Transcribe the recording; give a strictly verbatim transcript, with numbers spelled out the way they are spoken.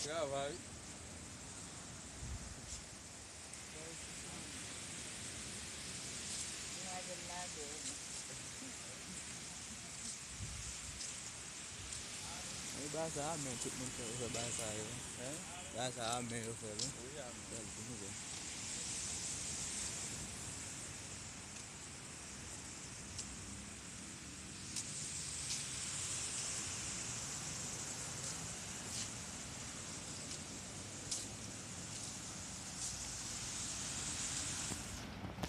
Travay. E ba sa a, men tout moun fè, fè ba sa yo. Hein? Ba sa a, men yo fè l, wi. Wi, a men. Fè l pou nou, wi.